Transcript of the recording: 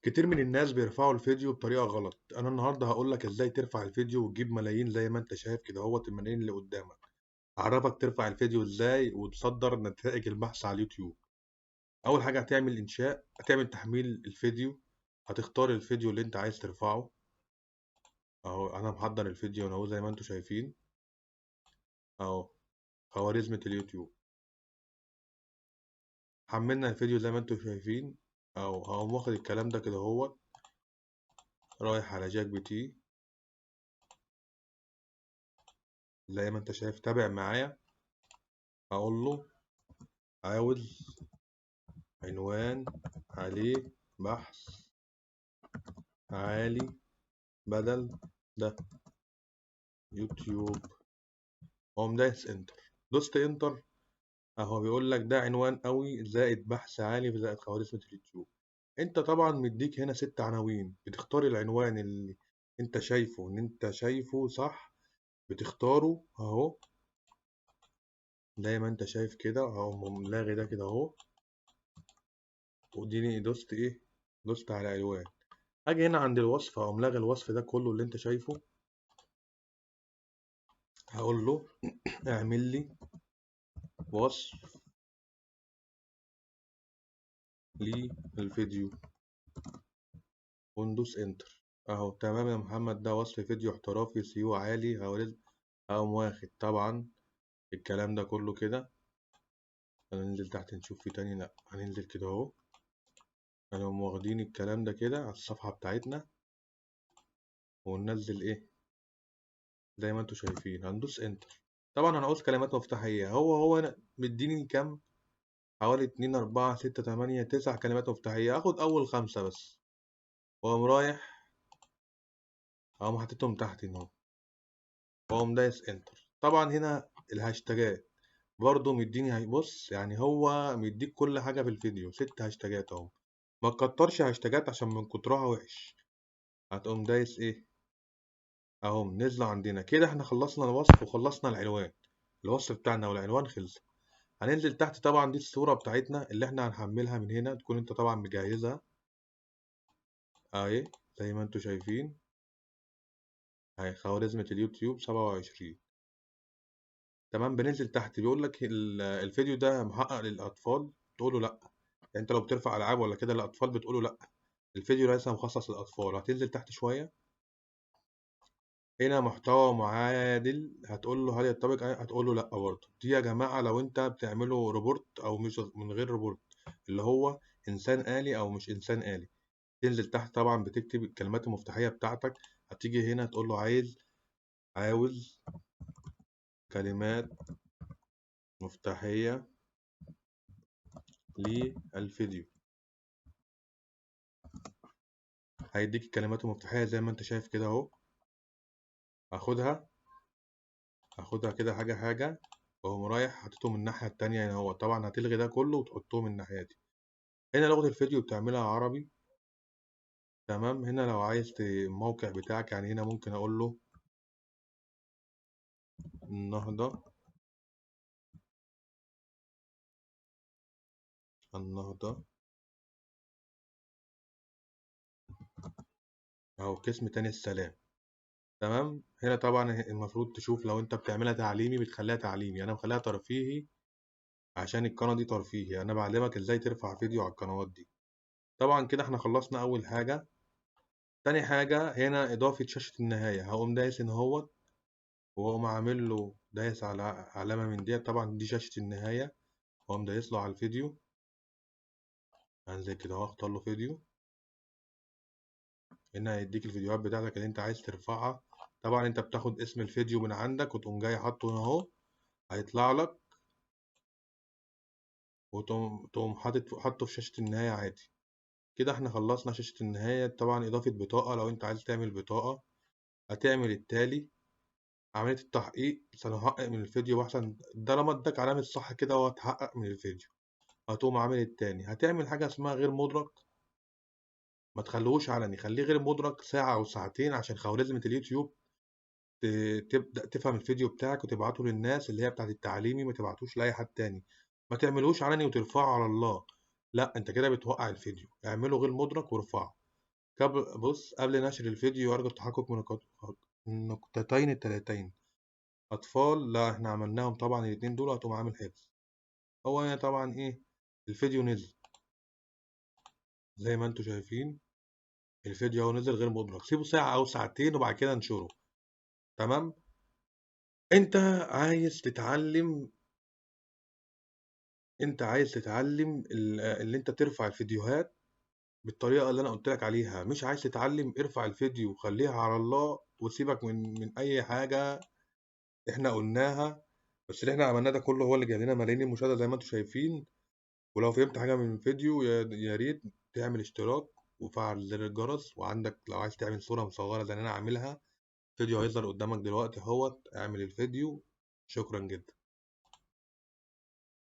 كتير من الناس بيرفعوا الفيديو بطريقة غلط. انا النهاردة هقولك ازاي ترفع الفيديو وتجيب ملايين زي ما انت شايف كده اهوت الملايين اللي قدامك. هعرفك ترفع الفيديو ازاي وتصدر نتائج البحث على اليوتيوب. اول حاجة هتعمل انشاء، هتعمل تحميل الفيديو، هتختار الفيديو اللي انت عايز ترفعه. اهو انا محضر الفيديو اهو زي ما انتم شايفين اهو، خوارزمية اليوتيوب. حملنا الفيديو زي ما انتم شايفين اهو. هقوم واخد الكلام ده كده اهوت، رايح على ChatGPT زي ما انت شايف، تابع معايا. هقول له عاوز عنوان عليه بحث عالي بدل ده يوتيوب. اقوم دايس enter. دوست enter اهو بيقول لك ده عنوان قوي زائد بحث عالي زائد خوارزمية اليوتيوب. انت طبعا مديك هنا 6 عناوين، بتختار العنوان اللي انت شايفه ان انت شايفه صح بتختاره اهو زي ما انت شايف كده. اهو لاغي ده كده اهو، وديني دوست ايه، دوست على الوان. اجي هنا عند الوصف اقوم لاغي الوصف ده كله اللي انت شايفه. هقول له اعمل لي وصف للفيديو وندوس enter اهو. تمام يا محمد، ده وصف فيديو احترافي SEO عالي. هقوم واخد طبعا الكلام ده كله كده. هننزل تحت نشوف فيه تاني، لا هننزل كده اهو. هنقوم واخدين الكلام ده كده على الصفحة بتاعتنا وننزل ايه زي ما انتوا شايفين. هندوس enter. طبعا هنعوز كلمات مفتاحية. هو مديني كام؟ حوالي 2 4 6 8 9 كلمات مفتاحية. هاخد أول 5 بس وأقوم رايح أقوم حاططهم تحت هنا وأقوم دايس enter. طبعا هنا الهاشتاجات برضو مديني، بص يعني هو مديك كل حاجة في الفيديو، 6 هاشتاجات أهو. ما تكترش هاشتاجات عشان من كترها وحش. هتقوم دايس إيه أهو، نزلوا عندنا كده. إحنا خلصنا الوصف وخلصنا العنوان، الوصف بتاعنا والعنوان خلص. هننزل تحت. طبعا دي الصورة بتاعتنا اللي احنا هنحملها من هنا، تكون انت طبعا مجهزها اهي زي ما انتوا شايفين اهي، خوارزمية اليوتيوب 27. تمام. بننزل تحت بيقول لك الفيديو ده محقق للأطفال، تقول له لا. يعني انت لو بترفع ألعاب ولا كده للأطفال بتقول له لا، الفيديو ليس مخصص للأطفال. هتنزل تحت شوية هنا محتوى معادل، هتقول له هل يتطابق، هتقول له لا برضه. دي يا جماعة لو انت بتعمله روبوت او مش من غير روبوت، اللي هو انسان آلي او مش انسان آلي. تنزل تحت طبعا بتكتب الكلمات المفتاحية بتاعتك. هتيجي هنا تقول له عاوز كلمات مفتاحية للفيديو. هيديك الكلمات المفتاحية زي ما انت شايف كده اهو. هاخدها كده حاجة حاجة، وأقوم رايح حاططهم من الناحية التانية هنا اهو. طبعا هتلغي ده كله وتحطهم من الناحية دي. هنا لغة الفيديو بتعملها عربي. تمام. هنا لو عايز الموقع بتاعك، يعني هنا ممكن أقول له النهضة، النهضة أهو، قسم تاني السلام. تمام. هنا طبعا المفروض تشوف لو انت بتعملها تعليمي بتخليها تعليمي، انا مخليها ترفيهي عشان القناة دي ترفيهي، انا بعلمك ازاي ترفع فيديو على القنوات دي. طبعا كده احنا خلصنا اول حاجة. تاني حاجة هنا اضافة شاشة النهاية. هقوم دايس ان هو وهقوم عامل له دايس على علامة من دي، طبعا دي شاشة النهاية، واقوم دايس له على الفيديو. هنزل كده واختار له فيديو. هنا هيديك الفيديوهات بتاعتك اللي انت عايز ترفعها. طبعا انت بتاخد اسم الفيديو من عندك وتقوم جاي حاطه هنا اهو، هيطلع لك، وتقوم حاطه في شاشة النهاية عادي. كده احنا خلصنا شاشة النهاية. طبعا اضافة بطاقة، لو انت عايز تعمل بطاقة هتعمل التالي. عملية التحقيق سنحقق من الفيديو احسن، ده لما اداك علامة صح كده هو هتحقق من الفيديو. هتقوم عامل التاني، هتعمل حاجة اسمها غير مدرك، ما تخليهوش علني، خليه غير مدرك ساعة أو ساعتين عشان خوارزمية اليوتيوب تبدأ تفهم الفيديو بتاعك وتبعته للناس اللي هي بتاعت التعليمي، ما تبعتوش لأي حد تاني. ما تعملوش علني وترفعه على الله، لا انت كده بتوقع الفيديو. اعمله غير مدرك وارفعه. بص، قبل نشر الفيديو أرجو التحقق من النقطتين التلاتين. أطفال، لا إحنا عملناهم طبعا الاتنين دول، هتقوم عامل حفظ. هو هنا طبعا إيه، الفيديو نزل زي ما انتوا شايفين، الفيديو اهو نزل غير مدرج. سيبه ساعة أو ساعتين وبعد كده انشره. تمام. انت عايز تتعلم، انت عايز تتعلم اللي انت ترفع الفيديوهات بالطريقة اللي انا قلت لك عليها. مش عايز تتعلم، ارفع الفيديو وخليها على الله وسيبك من اي حاجة احنا قلناها. بس اللي احنا عملناه ده كله هو اللي جايب لنا ملايين المشاهدة زي ما انتم شايفين. ولو فهمت حاجة من الفيديو يا ريت تعمل اشتراك وفعل زر الجرس. وعندك لو عايز تعمل صورة مصغرة زي اللي انا عاملها، فيديو هيظهر قدامك دلوقتي اهوت، اعمل الفيديو. شكرا جدا.